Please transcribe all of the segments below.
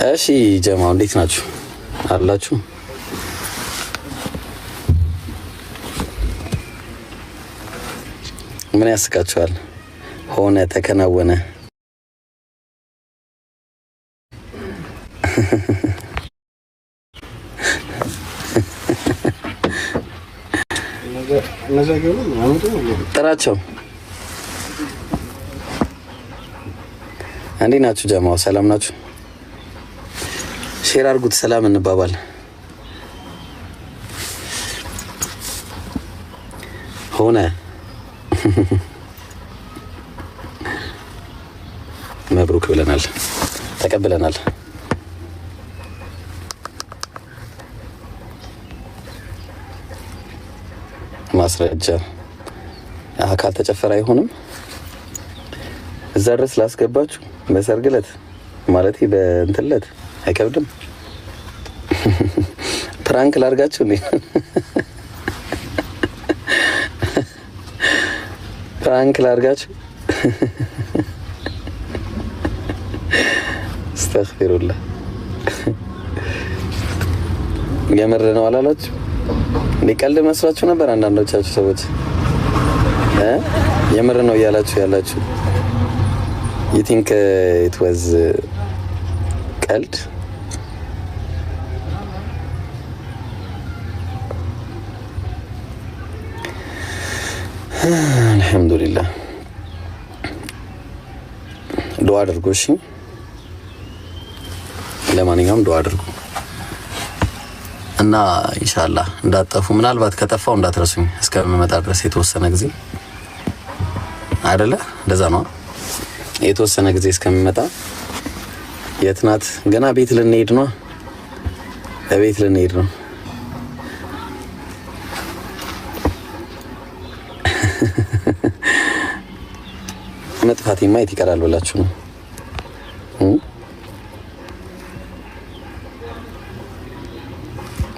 እሺ ጀማው እንዴት ናችሁ አላችሁ? ምን ያስቃችኋል? ሆነ ተከናወነ። ጥራቸው። እንዴት ናችሁ ጀማው? ሰላም ናችሁ? Share አድርጉት፣ ሰላም እንባባል። ሆነ መብሩክ ብለናል፣ ተቀብለናል። ማስረጃ ካልተጨፈረ አይሆንም። እዛ ድረስ ላስገባችሁ በሰርግ ዕለት ማለት በእንትን ዕለት አይከብድም። Prank ላርጋችሁ እንዴ? Prank ላርጋችሁ። አስተግፊሩላህ። የምር ነው አላላችሁ እንዴ? ቀልድ መስሏችሁ ነበር አንዳንዶቻችሁ ሰዎች እ የምር ነው እያላችሁ ያላችሁ። You think it was ቀልድ? አልሐምዱሊላህ። ዱዓ አድርጉ እሺ። ለማንኛውም ዱዓ አድርጉ እና ኢንሻአላህ እንዳትጠፉ። ምናልባት ከጠፋው እንዳትረሱኝ እስከምመጣ ድረስ የተወሰነ ጊዜ አይደለ? እንደዛ ነው። የተወሰነ ጊዜ እስከምመጣ። የት ናት? ገና ቤት ልንሄድ ነው። ቤት ልንሄድ ነው። መጥፋቴማ የት ይቀራል ብላችሁ ነው?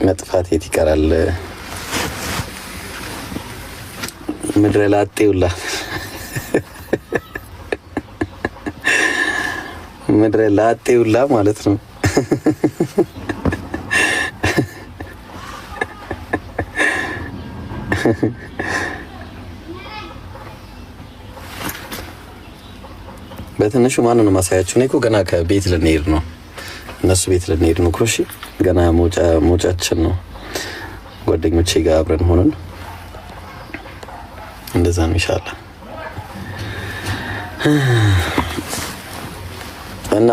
መጥፋት የት ይቀራል? ምድረ ላጤውላ ምድረ ላጤውላ ማለት ነው። በትንሹ ማንን ነው ማሳያችሁ? እኔ እኮ ገና ከቤት ልንሄድ ነው፣ እነሱ ቤት ልንሄድ ነው እኮ። እሺ ገና መውጫችን ነው። ጓደኞቼ ጋር አብረን ሆነን እንደዛ ነው ኢንሻአላህ። እና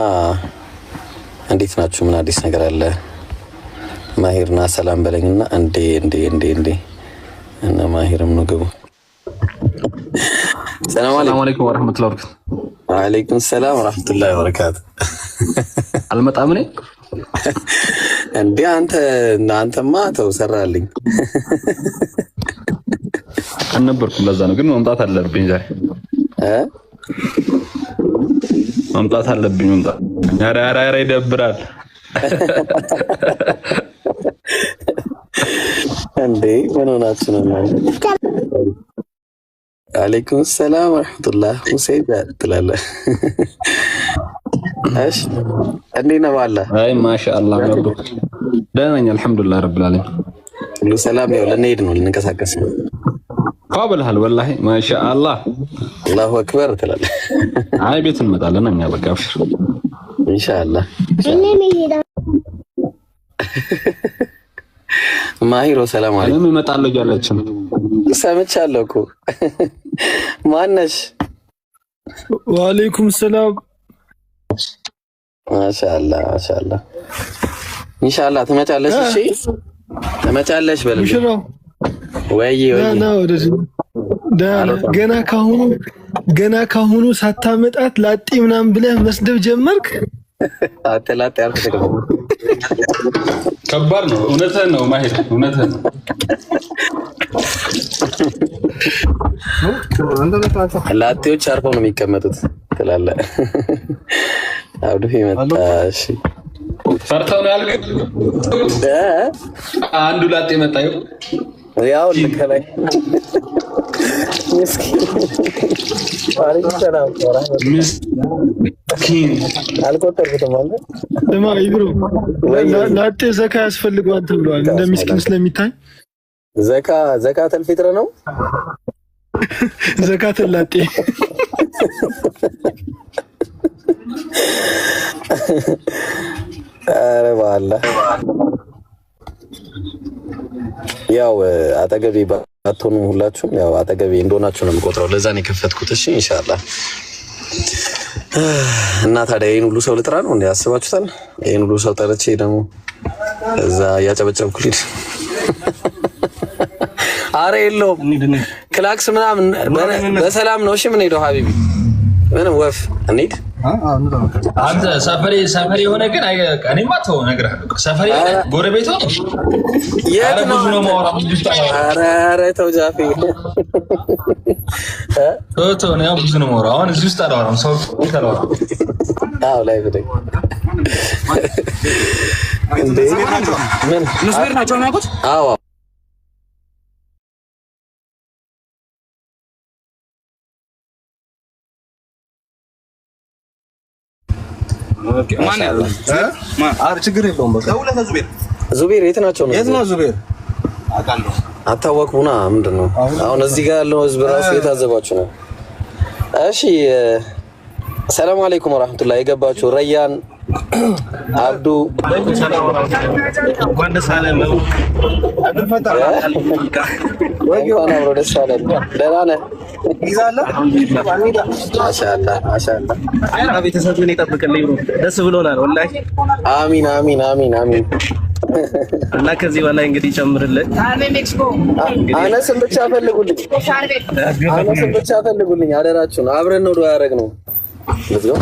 እንዴት ናችሁ? ምን አዲስ ነገር አለ? ማሂርና ሰላም በለኝና። እንዴ እንዴ እንዴ እንዴ! እና ማሂርም ነው ግቡ። ሰላም አለይኩም ወራህመቱላሂ ወበረካቱ። ወአለይኩም ሰላም ወራህመቱላሂ ወበረካቱ። አልመጣም እኔ። እንዴ አንተ አንተማ ተው ሰራልኝ። አልነበርኩም። ለዛ ነው ግን መምጣት አለብኝ ዛሬ መምጣት አለብኝ። መምጣት ኧረ ኧረ ኧረ ይደብራል። እንዴ ምን ሆናችሁ ነው? አለይኩም ሰላም ወራህመቱላህ። ሁሴን ትላለህ። እሺ እንዴት ነው ባላ? አይ ማሻአላህ መብሩክ። ደህና ነኝ አልሐምዱሊላህ ረብል ዓለሚን። ሁሉ ሰላም። ያው ልንሄድ ነው፣ ልንንቀሳቀስ ነው። ፏ ብለሃል ወላሂ ማሻአላህ። አላሁ አክበር ትላለህ። አይ ቤት እንመጣለን እኛ በቃ አብሽር። ኢንሻአላህ። ማሂሮ ሰላም አለይኩም። እኔም እመጣለሁ እያለች ነው። ሰምቻለሁ እኮ። ማነሽ? ወአለይኩም ሰላም። ማሻአላህ ማሻአላህ። ኢንሻአላህ ትመጫለሽ። እሺ ትመጫለሽ በልልኝ። ሙሽራው ወይ ወይ ና ወደዚህ። ገና ካሁኑ ገና ካሁኑ ሳታመጣት ላጤ ምናምን ብለህ መስደብ ጀመርክ። አንተ ላጤ አልኩህ። ከባድ ነው። እውነትህን ነው ማሂር፣ እውነትህን ነው። ላጤዎች አርፈው ነው የሚቀመጡት ትላለህ። አብዱ መጣ። እሺ ፈርተው ነው ያልከው? አንዱ ላጤ መጣ። ያው ከላይ ምስኪን። ወአለይኩም ሰላም ወራህመቱላህ። ምስኪን። አልቆጠርኩትም አንተ። ስማ ኢብሮ፣ ወይ። ላጤ ዘካ ያስፈልገዋል ተብሏል። እንደ ሚስኪን ስለሚታይ። ዘካ፣ ዘካተል ፊጥር ነው። ዘካተል ላጤ። ኧረ በአላህ፣ ያው አጠገቤ ባትሆኑም ሁላችሁም ያው አጠገቤ እንደሆናችሁ ነው የምቆጥረው። ለዛ ነው የከፈትኩት። እሺ ኢንሻአላህ። እና ታዲያ ይሄን ሁሉ ሰው ልጥራ ነው እንዴ? አስባችሁታል? ይሄን ሁሉ ሰው ጠርቼ ደግሞ እዛ እያጨበጨብኩ ልሂድ? አረ የለውም፣ ክላክስ ምናምን በሰላም ነው። እሺ ምን ሄደው ሀቢቢ፣ ምንም ወፍ እንሂድ። አንተ ሰፈሬ ሰፈሬ የሆነ ግን እኔማ ተው እነግርሃለሁ። ሰፈሬ የሆነ ጎረቤት ሆነ የት ኧረ ነው ብዙ ነው አንተ? የማወራው። ኧረ ኧረ ተው ጃፌ። ተው ተው፣ እኔ ያው ብዙ ነው የማወራው። አሁን እዚህ ውስጥ አላወራም፣ ሰው ፊት አላወራም። አዎ ላይ ብለኝ እንዴ ምን? ዙቤር ናቸው የሚያውቁት? አዎ። ማን ያለው? ኧረ ችግር የለውም። በቃ ዙቤር የት ናቸው ነው? የት ነው ዙቤር? አታወቅቡና ምንድን ነው አሁን እዚህ ጋር ያለው ህዝብ ራሱ የታዘባችሁ ነው። እሺ ሰላም አለይኩም ወራህመቱላህ። የገባችሁ ረያን፣ አብዱ። እንኳን ደስ አለህ። እንኳን አብሮ ደስ አለን። ደህና ነህ? ማሻአላህ ማሻአላህ። ቤተሰብን ይጠብቅልኝ። ደስ ብሎናል ወላሂ። አሚን አሚን አሚን አሚን። እና ከዚህ በላይ እንግዲህ ጨምርልን። አነስን ብቻ ፈልጉልኝ፣ አነስን ብቻ ፈልጉልኝ፣ አደራችሁን። አብረን ነው ዱዓ ያደረግነው። Let's go።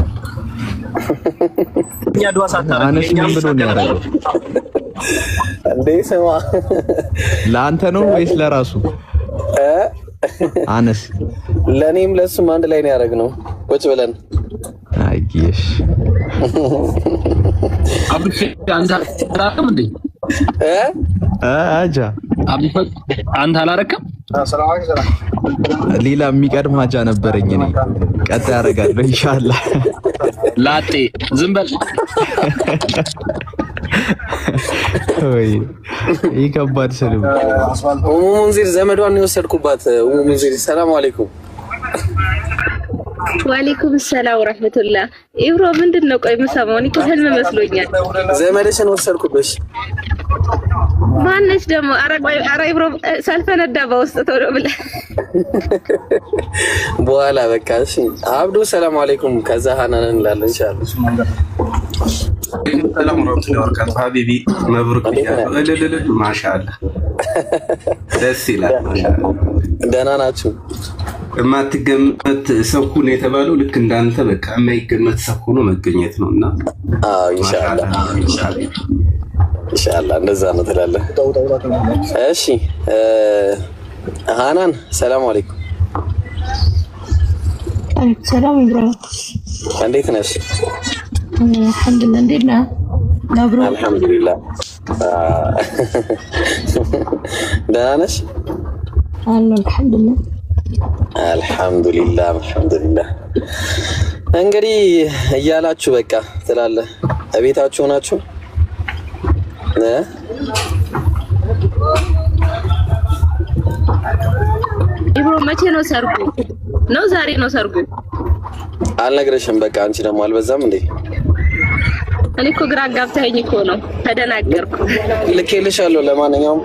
እኛ ዱዓ ሳታረግ አነስ ምን ብሎ ነው ያደረገው? እንዴ ስማ፣ ለአንተ ነው ወይስ ለራሱ? እ? አነስ ለእኔም ለእሱም አንድ ላይ ነው ያደረግነው ቁጭ ብለን። አየሽ። አብዱሽ አንተ አላረክም እንዴ? እ? አጃ። አብዱሽ አንተ አላረክም? ሌላ የሚቀድም ሀጃ ነበረኝ እኔ። ቀጣይ አደርጋለሁ ኢንሻአላህ። ላጤ ዝም በል። ወይ ይህ ከባድ ስድብ። ኡሙ ሙንዚር ዘመዷን ነው የወሰድኩባት። ኡሙ ሙንዚር ሰላም አለይኩም። ወአለይኩም ሰላም ወራህመቱላህ። ኢብሮ ምንድን ነው? ቆይ የምሰማው እኔ እኮ ህልም መስሎኛል። ዘመድሽን ወሰድኩብሽ። ማነች ደግሞ? ኧረ ቆይ፣ ኧረ ኢብሮ ሳልፈነዳ በውስጥ ቶሎ ብለህ። በኋላ በቃ እሺ። አብዱ ሰላም አለይኩም። ከዛ ሀናን እንላለን ኢንሻአላህ። ሰላም ወራህመቱላሂ ወበረካቱ። ሀቢቢ መብሩክ ብያለሁ። እልልልል ማሻአላህ ደስ ይላል። ማሻአላህ። ደህና ናችሁ? የማትገመት ሰው ሁን የተባለው ልክ እንዳንተ በቃ የማይገመት ሰው ሆኖ መገኘት ነው እና አዎ ኢንሻአላህ ኢንሻአላህ እንደዛ ነው ትላለህ። እሺ ሀናን ሰላም አለይኩም። ሰላም ኢብራሂም። እንዴት ነሽ? አልሐምዱሊላህ። እንዴት ነህ? መብሩክ። አልሐምዱሊላህ። ደህና ነሽ? አለሁ አልሐምዱሊላህ። አልሐምዱሊላህ አልሐምዱሊላህ። እንግዲህ እያላችሁ በቃ ትላለህ። እቤታችሁ ናችሁ እ? ኢብሮ መቼ ነው ሰርጉ? ነው ዛሬ ነው ሰርጉ? አልነግረሽም። በቃ አንቺ ደግሞ አልበዛም እንዴ? እኔ እኮ ግራ አጋብተኸኝ እኮ ነው ተደናገርኩ። ልኬልሻለሁ። ለማንኛውም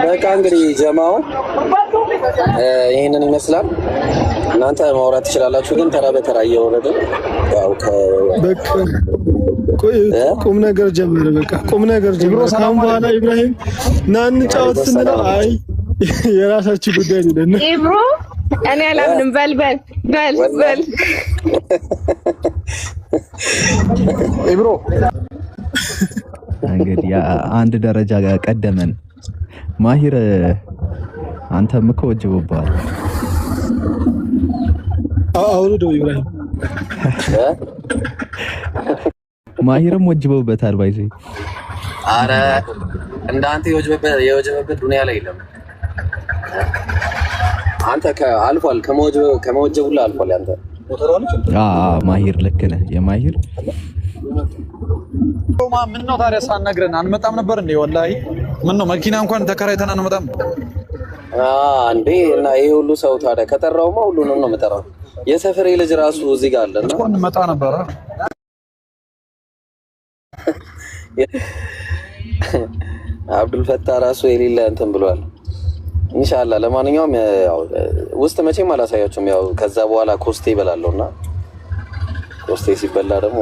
በቃ እንግዲህ ጀማው ይህንን ይመስላል። እናንተ ማውራት ትችላላችሁ፣ ግን ተራ በተራ እየወረደ ያው በቃ ቆይ፣ ቁም ነገር ጀመረ። በቃ ቁም ነገር ጀመረ። ካሁን በኋላ ኢብራሂም ና እንጫወት ስንለው አይ የራሳችሁ ጉዳይ ሊለን ነው። ኢብሮ እኔ አላምንም። በል በል በል በል። ኢብሮ እንግዲህ አንድ ደረጃ ቀደመን። ማሂር አንተም እኮ ወጅቦብሃል። አውርደው ኢብራሂም። ማሂርም ወጅበውበታል። ባይዜ አረ እንዳንተ የወጀበበት ዱንያ ላይ የለም። አንተ አልፏል፣ ከመወጀብ ሁላ አልፏል። አንተ ማሂር ልክ ነህ። የማሂር ምን ነው ታዲያ ሳትነግረን አንመጣም ነበር እንዴ? ወላሂ ምን ነው መኪና እንኳን ተከራይተን አንመጣም እንዴ? እና ይሄ ሁሉ ሰው ታዲያ ከጠራውማ ሁሉንም ነው የምጠራው። የሰፈሬ ልጅ ራሱ እዚህ ጋር አለና እኮ እንመጣ ነበረ። አብዱልፈታ ራሱ የሌለ እንትን ብሏል። ኢንሻአላህ ለማንኛውም ያው ውስጥ መቼም አላሳያችሁም። ያው ከዛ በኋላ ኮስቴ ይበላለሁና ኮስቴ ሲበላ ደግሞ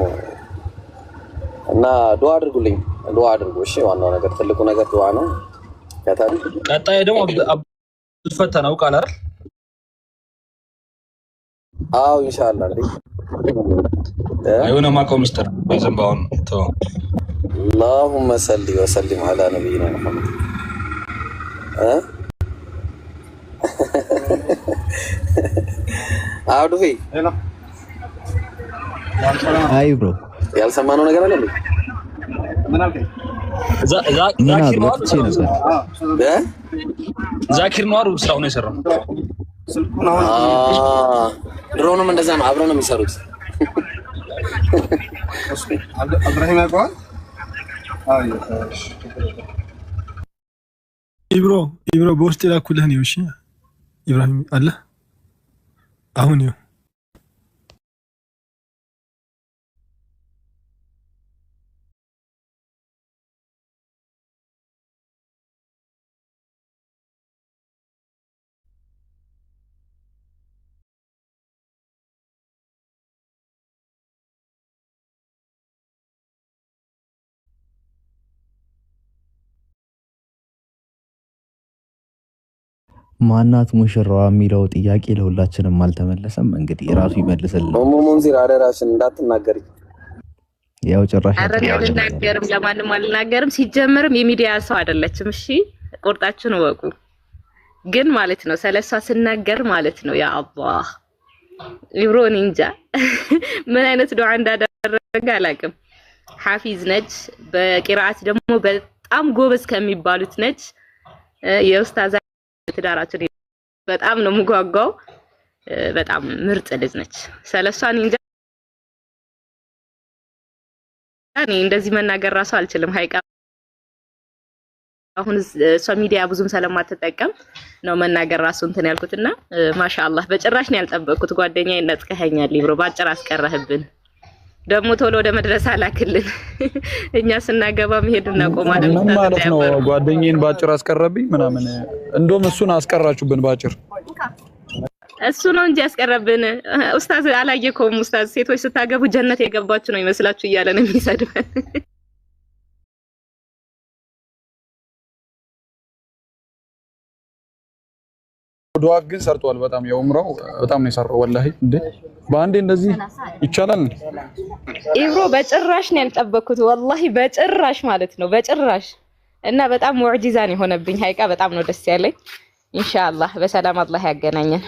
እና ዱዓ አድርጉልኝ፣ ዱዓ አድርጉ። እሺ ዋናው ነገር ትልቁ ነገር ዱዓ ነው። ቀጣይ ደግሞ አብዱልፈታ ነው ቃል አይደል? አዎ ኢንሻአላህ። እንዴ አይሆነ ማውቀው ሚስጥር ዝም በአሁን ተው። اللهم صل وسلم على نبينا محمد። አብዱፌ አይ bro ያልሰማነው ነገር አለ እንዴ? ምን አሉ? ወጥቼ ነበር። ዛኪር ነው አይደል ስራውን የሰራው? ድሮንም እንደዛ ነው፣ አብረው ነው የሚሰሩት። አብራሂም ያውቀዋል። ኢብሮ ኢብሮ በውስጥ የላኩልህ ነው። እሺ ኢብራሂም አለ አሁን ይኸው ማናት ሙሽራዋ የሚለው ጥያቄ ለሁላችንም አልተመለሰም። እንግዲህ ራሱ ይመልስልን። ኡሙ ሙንዚር አደራሽን እንዳትናገሪ። ያው ጭራሽ ኧረ እኔ አልናገርም፣ ለማንም አልናገርም። ሲጀመርም የሚዲያ ሰው አይደለችም። እሺ ቁርጣችሁን እወቁ። ግን ማለት ነው ስለሷ ስናገር ማለት ነው ያ አላህ ኢብሮ እኔ እንጃ ምን አይነት ዱዓ እንዳደረገ አላውቅም። ሐፊዝ ነች፣ በቂራአት ደግሞ በጣም ጎበዝ ከሚባሉት ነች። የኡስታዝ ትዳራችን በጣም ነው የምጓጓው። በጣም ምርጥ ልጅ ነች። ስለሷ እኔ እንጃ እኔ እንደዚህ መናገር ራሱ አልችልም። ሀይቃ አሁን እሷ ሚዲያ ብዙም ስለማትጠቀም ነው መናገር ራሱ እንትን ያልኩትና ማሻአላህ በጭራሽ ነው ያልጠበቅኩት። ጓደኛዬ ነጥቀኸኛል ኢብሮ፣ ባጭር አስቀረህብን። ደግሞ ቶሎ ወደ መድረሳ ላክልን። እኛ ስናገባ መሄድ እናቆማለን። ምን ማለት ነው? ጓደኛዬን ባጭር አስቀረብኝ ምናምን። እንደውም እሱን አስቀራችሁብን ባጭር። እሱ ነው እንጂ ያስቀረብን። ኡስታዝ አላየከውም? ኡስታዝ ሴቶች ስታገቡ ጀነት የገባችሁ ነው ይመስላችሁ እያለ ነው የሚሰድበን። ዱዓ ግን ሰርቷል። በጣም የኡምራው በጣም ነው የሰራው። ወላሂ እንዴ በአንዴ እንደዚህ ይቻላል እንዴ? ኢብሮ በጭራሽ ነው ያልጠበቅኩት፣ ወላሂ በጭራሽ ማለት ነው በጭራሽ። እና በጣም ሙዕጂዛን የሆነብኝ ሀይቃ በጣም ነው ደስ ያለኝ። ኢንሻአላህ በሰላም አላህ ያገናኘን።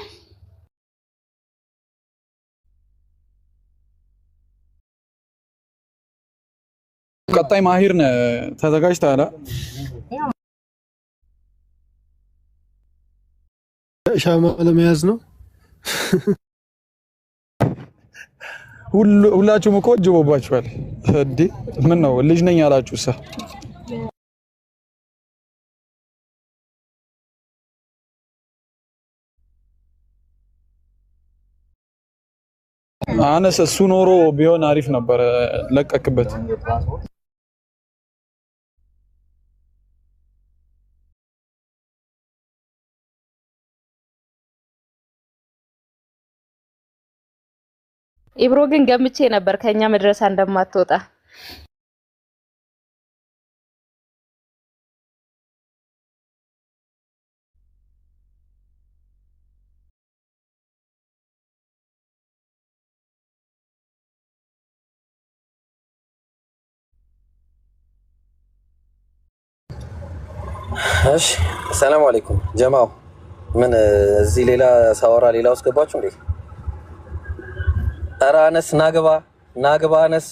ቀጣይ ማሂር ነህ፣ ተዘጋጅተሃል? ሻማ ለመያዝ ነው። ሁላችሁም እኮ እጅቦባችኋል። እንዴ ምን ነው ልጅ ነኝ አላችሁ? ሳ አነስ እሱ ኖሮ ቢሆን አሪፍ ነበረ። ለቀክበት። ኢብሮ ግን ገምቼ ነበር ከኛ መድረሳ እንደማትወጣ። እሺ ሰላም አለይኩም ጀማው። ምን እዚህ ሌላ ሳወራ ሌላ ውስጥ ገባችሁ እንዴ? ኧረ አነስ ናግባ ናግባ አነስ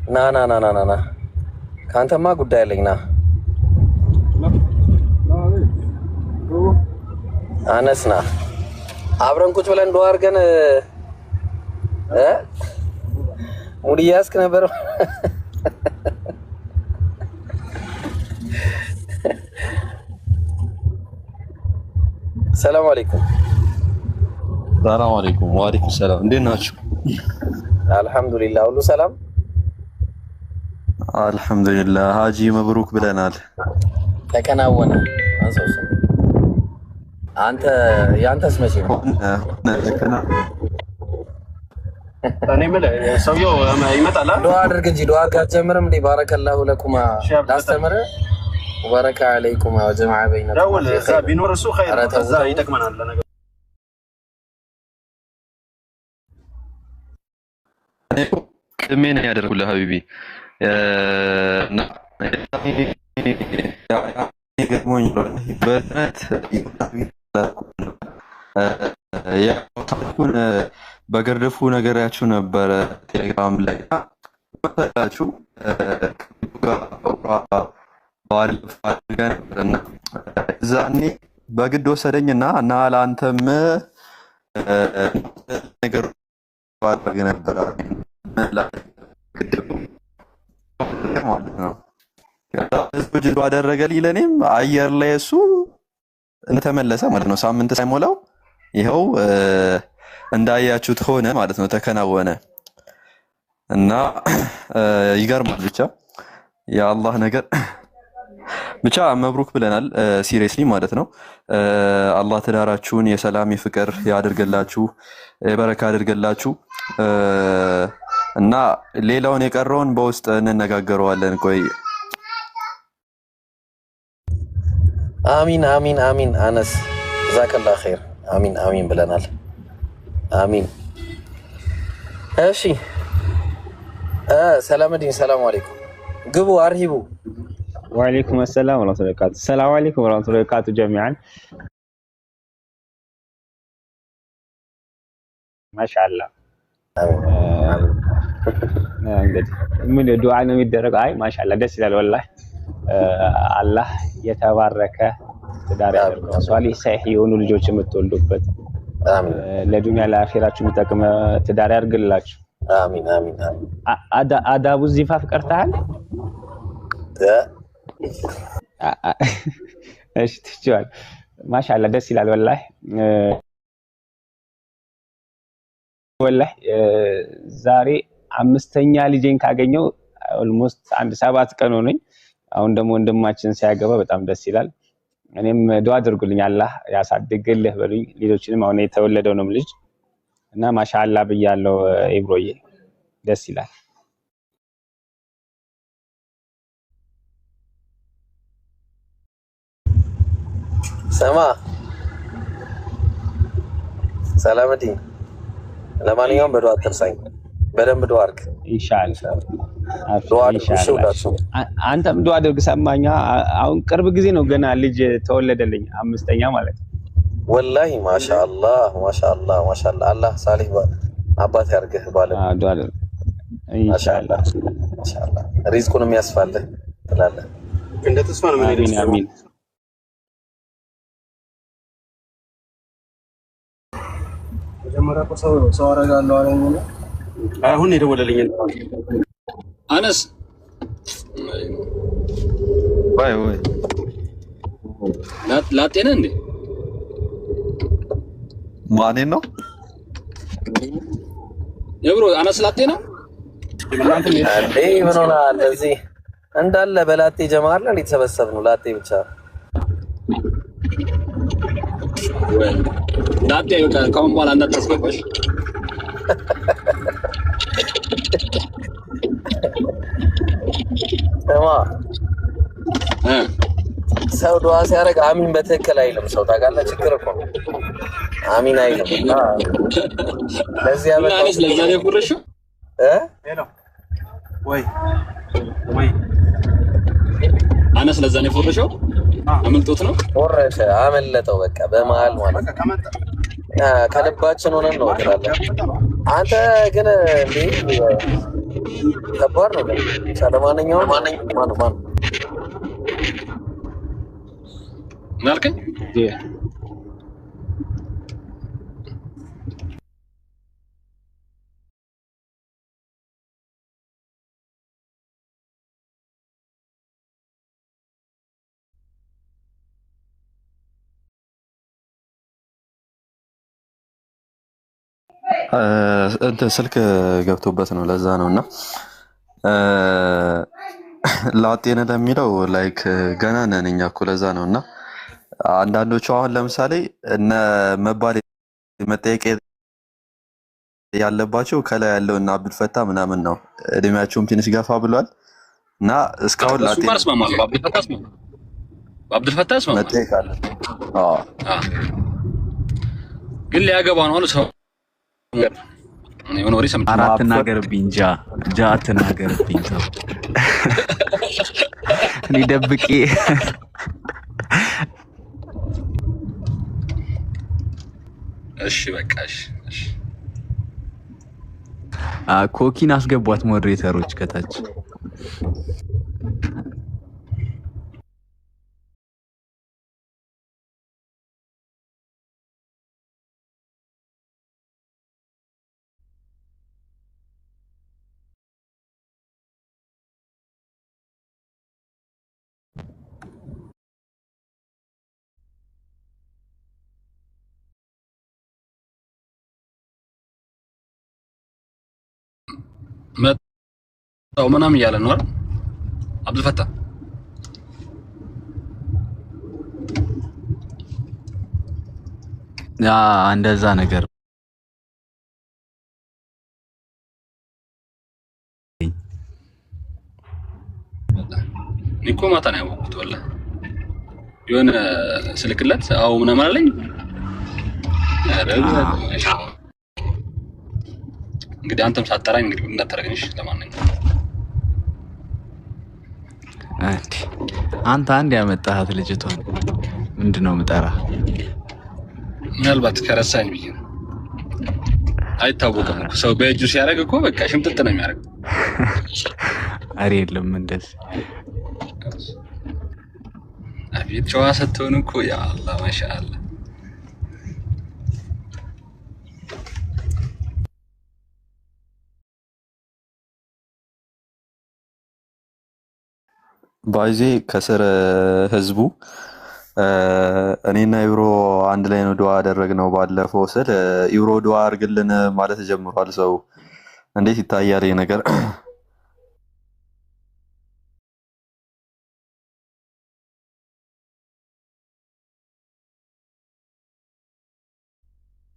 ና ና ና ና ና ከአንተማ ጉዳይ አለኝ። ና አነስ ና አብረን ቁጭ ብለን ዱአ አድርገን እ mood እያያዝክ ነበር። ሰላም አለይኩም። ሰላም አለይኩም። ወአለይኩም ሰላም። እንዴት ናችሁ? አልሐምዱሊላህ ሁሉ ሰላም። አልሐምዱሊላህ። ሀጂ መብሩክ ብለናል። ተከናወነ። አንሰው ስም አንተ ያንተስ መቼ ነው? እኔ የምልህ ሰውየው ይመጣል አይደል? ዱዓ አድርግ እንጂ ዱዓ አድርግ አትጀምርም እንዴ? ባረከላሁ ለኩማ ላስተምርህ ወበረከ አለይኩማ ወጀመዐ በይነኩማ ደውል። ፊ እዛ ኸይር። ቢኖር እሱ ኸይር ኧረ ነው። ተው እዛ ተው። ይጠቅመናል ለነገሩ። እኔ እኮ ቅድሜ ነው ያደረኩልህ ሀቢቢ እና ገጥሞኝ በፍጥነት ያው ታሪኩን በግርድፉ ነገሪያችሁ ነበረ ቴሌግራም ላይ መሰላችሁ ባለፈው አድርገን ነበር እና እዛኔ በግድ ወሰደኝና እና ለአንተም ነገር አድርግ ነበር ግድቡ ማለት ነው። ከዛ ህዝቡ ጅዱ አደረገልኝ ለእኔም አየር ላይ እሱ እንደተመለሰ ማለት ነው። ሳምንት ሳይሞላው ይኸው እንዳያችሁት ሆነ ማለት ነው፣ ተከናወነ እና ይገርማል። ብቻ የአላህ ነገር ብቻ መብሩክ ብለናል። Seriously ማለት ነው። አላህ ትዳራችሁን የሰላም የፍቅር ያድርግላችሁ፣ የበረካ ያድርግላችሁ እና ሌላውን የቀረውን በውስጥ እንነጋገረዋለን። ቆይ አሚን አሚን አሚን። አነስ ጀዛከላ ኸይር። አሚን አሚን ብለናል። አሚን። እሺ ሰላምዲን ሰላም አለይኩም። ግቡ አርሂቡ። ወአለይኩም አሰላም ወራህመቱላሂ ወበረካቱ። ሰላም አለይኩም ወራህመቱላሂ ወበረካቱ ጀሚዓን። ማሻአላህ እንግዲህ ምን ዱዓ ነው የሚደረገው? አይ ማሻአላህ ደስ ይላል ወላሂ። አላህ የተባረከ ትዳር ያደርገው። ሷሊህ ሳይህ የሆኑ ልጆች የምትወልዱበት ለዱንያ ለአኺራችሁ የሚጠቅም ትዳር ያድርግላችሁ። አሚን አሚን አሚን። አዳቡ ዚፋፍ ቀርተሃል? እሺ ትችዋል። ማሻአላህ ደስ ይላል ወላሂ ወላሂ። ዛሬ አምስተኛ ልጄን ካገኘው almost አንድ 7 ቀን ሆነኝ። አሁን ደግሞ ወንድማችን ሲያገባ በጣም ደስ ይላል። እኔም ዱዓ አድርጉልኝ አላህ ያሳድግልህ በሉኝ። ልጆችንም አሁን የተወለደውንም ልጅ እና ማሻአላህ ብያለሁ። ኢብሮዬ ደስ ይላል። ስማ ሰላምዲን፣ ለማንኛውም በዱዓ አትርሳኝ። በደንብ ዱዓ አድርግ። ኢንሻአላህ ዱዓ አድርጉ። እሺ ኢንሻአላህ። ሁላችሁም አንተም ዱዓ አድርግ። ሰማኛ። አሁን ቅርብ ጊዜ ነው ገና ልጅ ተወለደልኝ፣ አምስተኛ ማለት ነው። ወላሂ ማሻአላህ ማሻአላህ ማሻአላህ። አላህ ሳሊህ አባት ያርግህ ባለ ዱዓ አድርግ ኢንሻአላህ። ማሻአላህ ሪዝቁንም ያስፋልህ ትላለህ። እንደ ተስፋ ነው የምንሄደው። አሚን አሚን። መጀመሪያ እኮ ሰው ሰው አደርጋለሁ አለኝ እና አሁን የደወለልኝ አነስ ወይ ወይ ላጤ ነህ እንዴ? ማኔን ነው የብሮ አነስ ላጤ ነው። እንዴ ምን ሆነሃል? እዚህ እንዳለ በላጤ ጀማ አለ እንዴ የተሰበሰብነው? ላጤ ብቻ ላጤ በቃ ከአሁን በኋላ እንዳታስገባሽ። ስማ፣ ሰው ዱዓ ሲያደርግ አሚን በትክክል አይልም። ሰው ታውቃለህ፣ ችግር እኮ ነው። አሚን አይልም እና ለዚህ እና ያበቃው አነስ ለዛ ነው የፎረሽው። እ ወይ ወይ አነስ ለዛ ነው የፎረሸው። አመልጦት ነው። ወረደ፣ አመለጠው። በቃ በመሀል ማለት ነው። ከልባችን ሆነን ነው ትላለህ። አንተ ግን እንዴ ከባድ ነው። ግን ብቻ ለማንኛውም ማን ማን ምን አልከኝ? እንትን ስልክ ገብቶበት ነው፣ ለዛ ነው። እና ላጤነ ለሚለው like ገና ነን እኛ እኮ፣ ለዛ ነው። እና አንዳንዶቹ አሁን ለምሳሌ እነ መባል መጠየቅ ያለባቸው ከላይ ያለው እና አብዱልፈታ ምናምን ነው። እድሜያቸውም ትንሽ ገፋ ብሏል እና እስካሁን በሱ ላጤ እንኳን ነን እስማማለሁ። በአብዱልፈታ እስማማለሁ። በአብዱልፈታ እስማማለሁ። መጠየቅ አለ። አዎ። ግን ሊያገባ ነው አሉ ሰው፣ እኔ የሆነ ወሬ ኧረ ሰምቻለሁ። አትናገርብኝ፣ ጃ ጃ አትናገርብኝ። ተው፣ እኔ ደብቄ እሺ በቃ እሺ እሺ። ኮኪን አስገቧት moderator ኦች ከታች። መጣው ምናምን እያለ ነው አይደል? አብዱልፈታ ያ እንደዛ ነገር። እኔ እኮ ማታ ነው ያወቅሁት። ወላሂ የሆነ ስልክለት አዎ ምናምን አለኝ። ኧረ እሺ። እንግዲህ አንተም ሳጠራኝ እንግዲህ እንዳታደርገኝ እሺ። ለማንኛውም እንዴ፣ አንተ አንድ ያመጣሃት ልጅቷን ምንድን ነው የምጠራ? ምናልባት ከረሳኝ ብዬ ነው። አይታወቅም እኮ ሰው በእጁ ሲያደርግ እኮ በቃ ሽምጥጥ ነው የሚያደርገው። ኧረ የለም እንደዚህ። አቤት ጨዋ ስትሆን እኮ፣ ያ አላህ ማሻአላህ። ባይዜ ከስር ህዝቡ እኔና ኢብሮ አንድ ላይ ነው ዱዓ ያደረግነው ባለፈው ስል ኢብሮ ዱዓ አድርግልን ማለት ጀምሯል። ሰው እንዴት ይታያል ይሄ ነገር?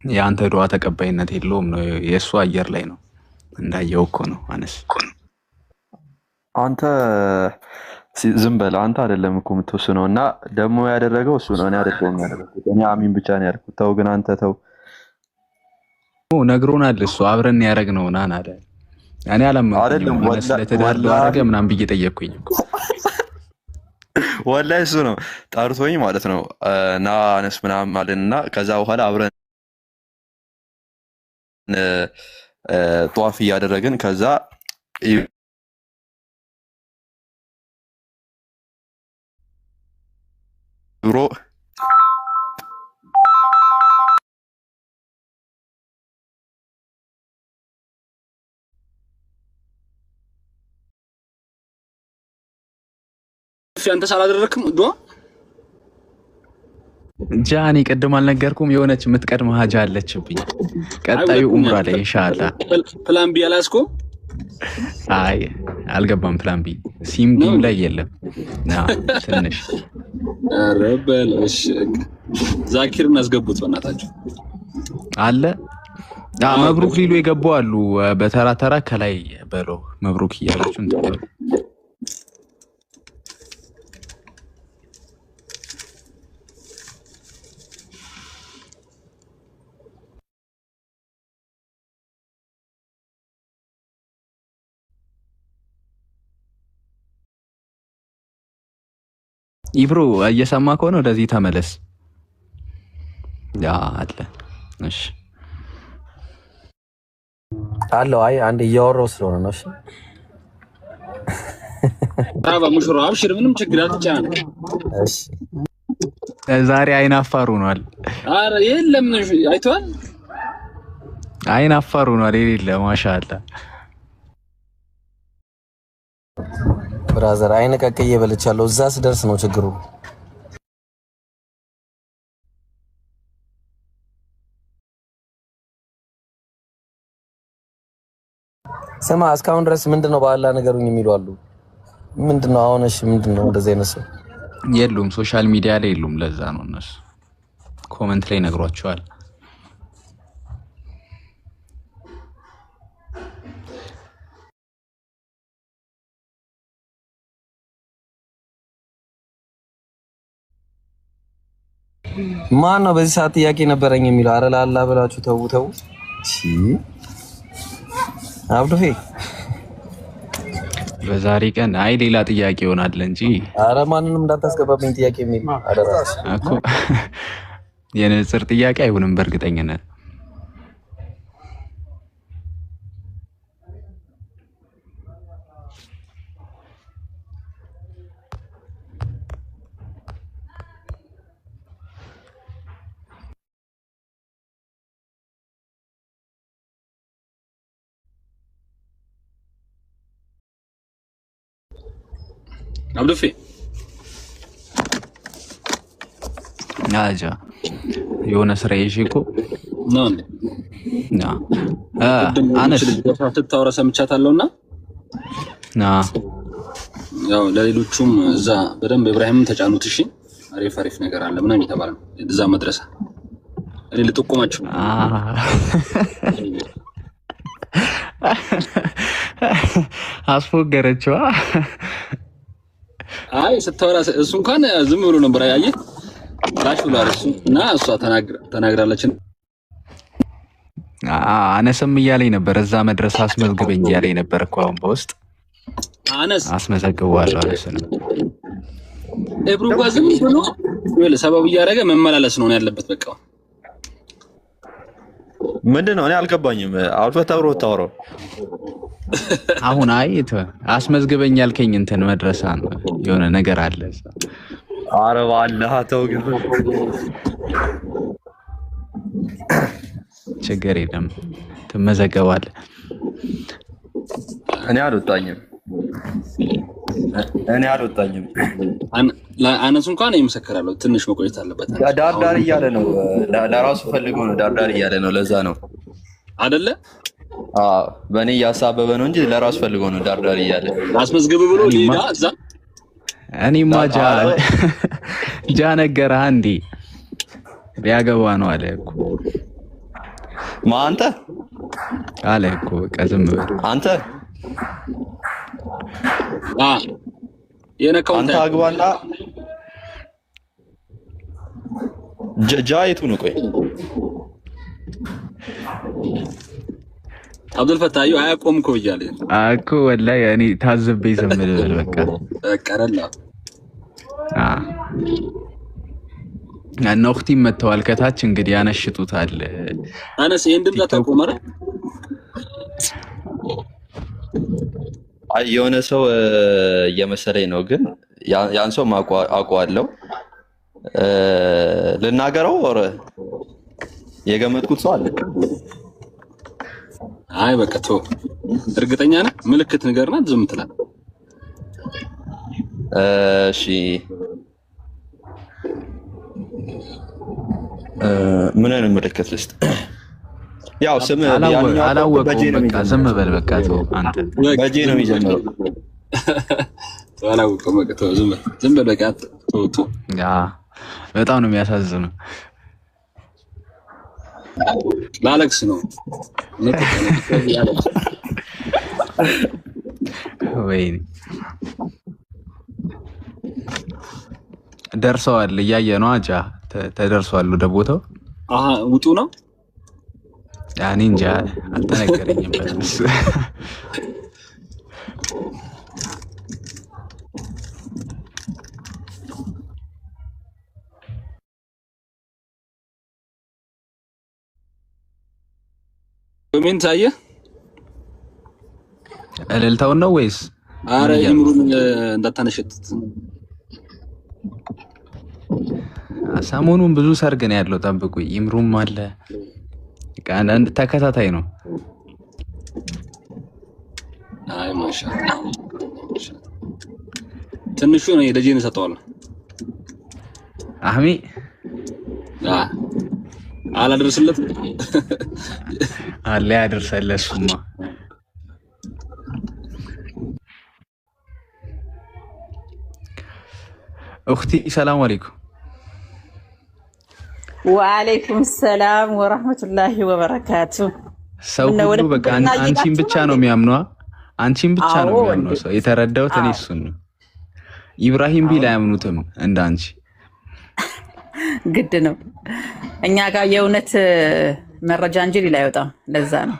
የአንተ ዱዓ ተቀባይነት የለውም ነው፣ የእሱ አየር ላይ ነው እንዳየው እኮ ነው አነስ። አንተ ዝም በል፣ አንተ አይደለም እኮ የምትወስነው። እና ደግሞ ያደረገው እሱ ነው፣ እኔ አይደለሁም ያደረኩት። እኔ አሚን ብቻ ነው ያልኩት። ተው ግን አንተ ተው። ነግሮናል እሱ፣ አብረን ያደረግነው ናን አለ። እኔ አላመንኩኝም። አይደለም አነስ ለትዳር ዱዓ ወላሂ አደረገ ምናምን ብዬ ጠየቅኩኝ እኮ። ወላሂ እሱ ነው ጠርቶኝ ማለት ነው፣ ና አነስ ምናምን አለን እና ከዛ በኋላ አብረን ጧፍ እያደረግን ከዛ ኢብሮ እሺ አንተስ አላደረክም ዱዓ? ጃ እኔ ቅድም አልነገርኩም? የሆነች የምትቀድመ ሀጃ አለችብኝ አይ ቀጣዩ ሁለተኛ ኡምራ ላይ ኢንሻአላህ። Plan B አላስኩም። አይ አልገባም። Plan B ሲም ነው B ም ላይ የለም። ና ትንሽ ኧረ በል እሺ። ዛኪርን አስገቡት በእናታችሁ። አለ። አዎ መብሩክ ሊሉ የገቡ አሉ። በተራ ተራ ከላይ በሎ መብሩክ እያላችሁ እንትን በሉ። ኢብሮ እየሰማ ከሆነ ወደዚህ ተመለስ። ያ አለ። እሺ አለው። አይ አንድ እያወራው ስለሆነ ነው። እሺ አባ ሙሽራ አብሽር፣ ምንም ችግር አትጨናነቅ። እሺ ዛሬ አይን አፋር ሆኗል። ኧረ የለም አይተዋል። አይን አፋር ሆኗል። የሌለ ማሻአላ። Brother፣ አይን ቀቅዬ በልቻለሁ። እዛ ስደርስ ነው ችግሩ። ስማ እስካሁን ድረስ ምንድን ነው በአላህ ነገሩኝ የሚሉ አሉ። ምንድን ነው አሁን? እሺ ምንድን ነው እንደዚህ አይነት ሰው የሉም፣ social media ላይ የሉም። ለዛ ነው እነሱ comment ላይ ነግሯቸዋል። ማን ነው በዚህ ሰዓት ጥያቄ ነበረኝ የሚለው? አረ ለአላህ ብላችሁ ተው ተው። እሺ አብዱፌ በዛሬ ቀን አይ ሌላ ጥያቄ ይሆናል እንጂ አረ ማንንም እንዳታስገባብኝ ጥያቄ የሚል አደራ። እኮ የንጽጽር ጥያቄ አይሆንም በእርግጠኝነት። አብዱፌ አጃ የሆነ ስራ ይዤ እኮ ነው እንዴ? ና አነስ ስታወራ ሰምቻታለሁና ና ያው ለሌሎቹም እዛ በደንብ ኢብራሂምም ተጫኑት። እሺ አሪፍ አሪፍ ነገር አለ ምናምን የተባለ ነው እዛ መድረሳ። እኔ ልጠቁማችሁ አስፎገረችዋ። አይ ስታወራ እሱ እንኳን ዝም ብሎ ነበር አየህ፣ ላሽ ብሏል እሱ እና እሷ ተናግራለች። አነስም እያለኝ ነበር እዛ መድረስ አስመዝግበኝ እያለኝ ነበር እኮ አሁን በውስጥ አነስ አስመዘግበዋለሁ። አነስንም ኤብሩ እንኳን ዝም ብሎ ይኸውልህ ሰበብ እያደረገ መመላለስ ነው ያለበት። በቃ ምንድን ነው? እኔ አልገባኝም። አልፈህ ተብሮ ታወራው አሁን አይ አስመዝግበኝ ያልከኝ እንትን መድረሳ ነው የሆነ ነገር አለ እዛ። ኧረ በአላህ ተው ግን። ችግር የለም ትመዘገባለህ። እኔ አልወጣኝም፣ እኔ አልወጣኝም። አነሱ እንኳን ይመሰክራለሁ። ትንሽ መቆየት አለበት ዳርዳር እያለ ነው፣ ለራሱ ፈልጎ ነው ዳርዳር እያለ ነው። ለዛ ነው አደለ? አዎ፣ በእኔ እያሳበበ ነው እንጂ ለራሱ ፈልጎ ነው ዳርዳር እያለ። አስመዝግብ ብሎ ሌላ እዛ እኔማ ጃ ነገረህ እንዴ ሊያገባ ነው አለ እኮ። ማ አንተ አለ እኮ በቃ ዝም በል አንተ የነካውን አንተ አግባና ጃ የቱ ነው? ቆይ አብዱልፈታህ አዩ አያቆም እኮ ብያለሁ እኮ ወላሂ እኔ ታዝቤ ዝም ልበል በቃ በቃ አይደለ እነ ኡኽቲም መጥተዋል ከታች እንግዲህ ያነሽጡታል። አነስ ይሄን ድምፅ አታውቀውም አይደል? አይ የሆነ ሰው እየመሰለኝ ነው፣ ግን ያን ሰው አውቀዋለሁ። ልናገረው ወረ የገመትኩት ሰው አለ። አይ በቃ ተው። እርግጠኛ ነህ? ምልክት ንገርና ዝም ትላለህ። እሺ ምን አይነት ምልክት ልስጥ? ያው ስም አላወቀውም። በቃ ዝም በል በቃ ተው አንተ። በጄ ነው የሚጀምረው። ተው አላወቀውም። በቃ ተው ዝም በል ዝም በል በቃ ተው ተው። ያ በጣም ነው የሚያሳዝነው። ላለቅስ ነው። ወይኔ ደርሰዋል። እያየ ነው አጃ ተደርሰዋል ወደ ቦታው። አሀ ውጡ ነው። እኔ እንጃ አልተነገረኝም። በእሱ comment አየህ? እልልታውን ነው ወይስ አረ ኢምሩን እንዳታነሸጥት። ሰሞኑን ብዙ ሰርግ ነው ያለው፣ ጠብቁ። ኢምሩም አለ። በቃ አንዳንድ ተከታታይ ነው። አይ ማሻአላ ትንሹ ነው ለጄን እሰጠዋለሁ። አህሚ አላደርስለትም አለ ያደርሳል። እሱማ أختي ሰላም አለይኩም። ወአለይኩም ሰላም ወራህመቱላሂ ወበረካቱ። ሰው ምነው ወደ ሁሉ በቃ ፍቅርና አንቺን እየሄዳችሁ ብቻ ነው ነው እንዴ? የሚያምነዋ። አንቺን ብቻ ነው አዎ የሚያምነው እንዴ! ሰው። የተረዳሁት እኔ አዎ እሱን ነው። ኢብራሂም ቢል አዎ አያምኑትም እንደ አንቺ። ግድ ነው። እኛ ጋር የእውነት መረጃ እንጂ ሌላ አይወጣም። ለዛ ነው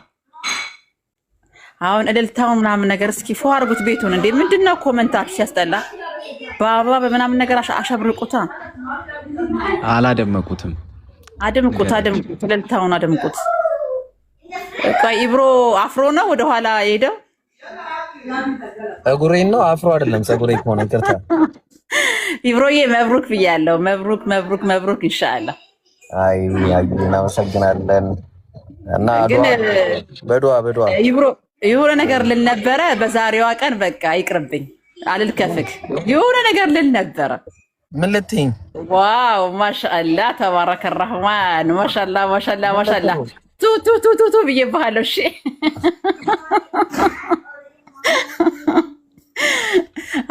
አሁን እልልታውን ምናምን ነገር እስኪ ፎ አድርጉት ቤቱን። እንዴ ምንድነው comment ኣችሁ ሲያስጠላ! በአበባ በምናምን ነገር አሸብርቁታ፣ አላደመቁትም። አድምቁት፣ ንገሪያቸው። አድምቁት፣ እልልታውን አድምቁት። ቆይ ኢብሮ አፍሮ ነው ወደኋላ የሄደው? ፀጉሬን ነው አፍሮ አይደለም ፀጉሬ ከሆነ ይቅርታ። ኢብሮዬ መብሩክ ብያለሁ። መብሩክ መብሩክ መብሩክ። ኢንሻአላህ አይ አይ እናመሰግናለን። እና ግን ዱዓ በዱዓ በዱዓ ኢብሮ የሆነ ነገር ልል ነበረ በዛሬዋ ቀን። በቃ ይቅርብኝ፣ አልልከፍክ። የሆነ ነገር ልል ነበረ። ምን ልትይኝ? Wow ማሻአላ ተባረከ ረህማን። ማሻአላ ማሻአላ ማሻአላ። ቱ ቱ ቱ ቱ ቱ ብዬብሃለሁ። እሺ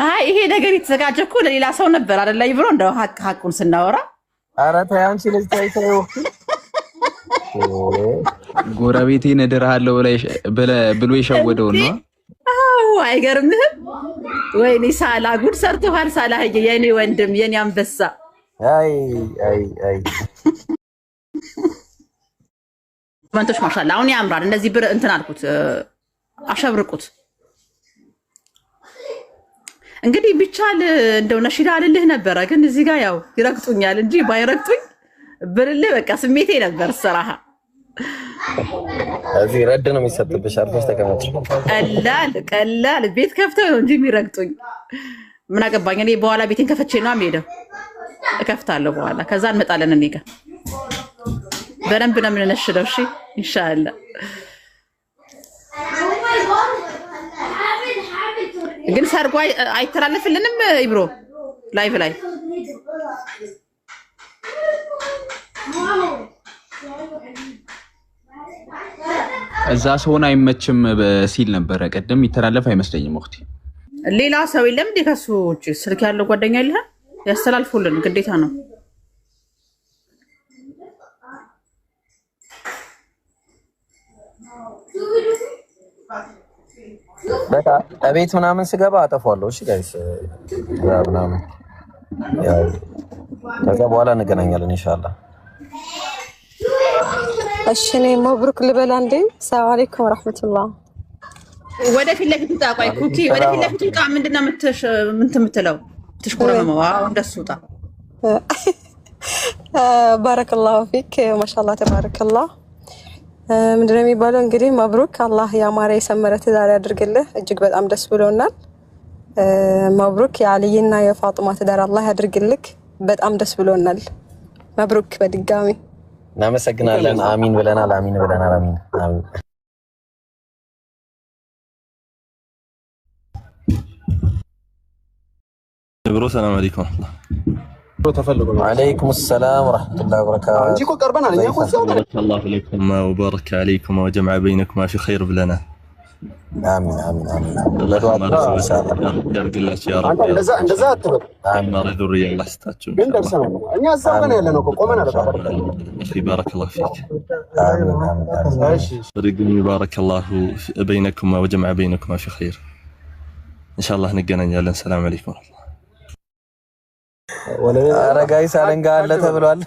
አይ ይሄ ነገር የተዘጋጀ እኮ ለሌላ ሰው ነበር አይደለ? ኢብሮ እንደው ሀቅ ሀቁን ስናወራ ኧረ ተይ አንቺ ልጅ ተይ ተይ። ጎረቤቴን እድርሃለሁ ብሎ የሸወደውን ነው። አዎ አይገርምህም? ወይኔ ሳላ ጉድ ሰርተዋል። ሳላህዬ የኔ ወንድም የኔ አንበሳ አይ አይ አይ comment ኦች ማሻአላ አሁን ያምራል። እንደዚህ ብር እንትን አልኩት አሸብርቁት። እንግዲህ ቢቻል እንደው ነሺዳ አልልህ ነበረ፣ ግን እዚህ ጋር ያው ይረግጡኛል እንጂ ባይረግጡኝ ብልልህ በቃ ስሜቴ ነበር። ሰራሃ እዚህ ረድ ነው የሚሰጥብሽ። አርፈሽ ተቀመጭ። ቀላል ቀላል ቤት ከፍተው ነው እንጂ የሚረግጡኝ። ምን አገባኝ እኔ። በኋላ ቤቴን ከፈቼ ነው የምሄደው። እከፍታለሁ በኋላ፣ ከዛ እንመጣለን። እኔ ጋር በደንብ ነው የምንነሽደው። እሺ ኢንሻአላህ። ግን ሰርጉ አይተላለፍልንም ኢብሮ live ላይ እዛ ሰውን አይመችም ሲል ነበረ ቅድም። ይተላለፍ አይመስለኝም أختي። ሌላ ሰው የለም እንዴ? ከሱ ውጭ ስልክ ያለው ጓደኛ የለህም? ያስተላልፉልን ግዴታ ነው። በቃ እቤት ምናምን ስገባ አጠፋለሁ። እሺ guys ምናምን ያው ከዛ በኋላ እንገናኛለን ኢንሻአላህ። እሺ እኔ መብሩክ ልበል አንዴ። ሰላም አለይኩም ወረሕመቱላህ። ወደፊት ለፊት ውጣ። ቆይ ኩኪ ወደፊት ለፊት ውጣ። ምንድነው እንትን የምትለው የምትሽኮረመመው? አዎ እንደሱ ውጣ። ባረከላሁ ፊክ ማሻአላህ ተባረከላህ። ምንድነው የሚባለው እንግዲህ መብሩክ፣ አላህ ያማረ የሰመረ ትዳር ያድርግልህ። እጅግ በጣም ደስ ብሎናል። መብሩክ የአልይና የፋጡማ ትዳር አላህ ያድርግልክ። በጣም ደስ ብሎናል። መብሩክ በድጋሚ እናመሰግናለን። አሚን ብለናል። አሚን ብለናል። አሚን አሚን። ብሮ ሰላም አለይኩም ወረሕመቱላህ። ወአለይኩም ሰላም ወረሕመቱላሂ ወበረካቱ። እንጂ እኮ ቀርበናል። እኛ እኮ እዛው ነን። ባረከ ላሁ ለኩም ወባረከ አለይኩም ወጀምዐ በይነኩማ ፊ ኸይር ብለናል። አሚን አሚን አሚን። በዱዓ ኢንሻአላህ ያድርግላችሁ ያ ረብ። አንተ እንደዛ እንደዛ አትበል። ያማረ ذرية አላህ ይስጣችሁ ግን ኢንሻአላህ። ደርሰናል። እኛ እዛው ገና ያለነው እኮ ቆመናል። በቃ أخي بارك الله فيك። አሚን አሚን አሚን። እሺ በድጋሚ بارك الله بينكما وجمع بينكما في خير ኢንሻአላህ እንገናኛለን። ሰላም አለይኩም ወረሕመቱላህ። ኧረ guys አለንጋ አለ ተብሏል።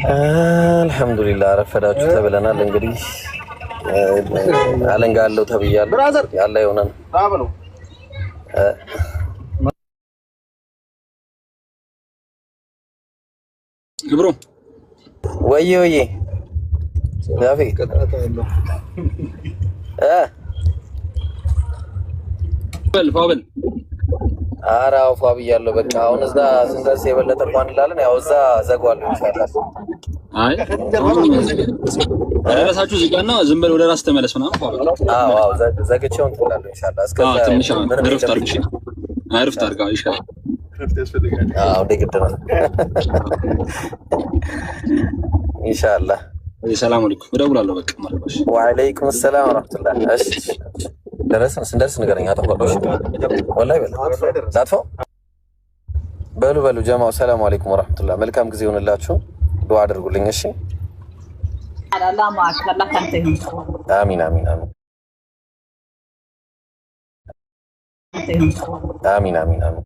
አልሐምዱሊላህ ረፈዳችሁ ተብለናል። እንግዲህ አለንጋ አለው ተብያለሁ። ያለ ይሆናል። ብሮ ወዬ ወዬ ዛፌ በል ፏ በል። ኧረ አዎ ፏ ብያለሁ። በቃ አሁን እዛ ስንደርስ የበለጠ ፏ እንላለን። ያው እዛ ዘጓለሁ ኢንሻአላህ። አይ ደረሳችሁ ዝጋና ዝም በል ወደ ራስ ተመለስ ምናምን ፏ በል። አዎ አዎ ዘግቼው እንትን እላለሁ ኢንሻአላህ። እስከዛ አዎ ትንሽ ምንም እረፍት የለም። አድርግ። እሺ እረፍት አድርግ። አዎ ይሻላል። አዎ እንደ ግድ ነው ኢንሻአላህ። ሰላም አለይኩም። እደውላለሁ በቃ ማለት ነው። ወአለይኩም ሰላም ወራህመቱላህ። እሺ ደረስን። ስንደርስ ንገረኝ። አጠፋለሁ። እሺ ወላሂ በል ላጥፋው። በሉ በሉ ጀማው፣ ሰላም አለይኩም ወራህመቱላህ። መልካም ጊዜ ይሁንላችሁ። ዱዓ አድርጉልኝ። እሺ አላህ ማክ፣ አላህ ካንተ ይሁን። አሚን አሚን አሚን ካንተ ይሁን። አሚን አሚን አሚን።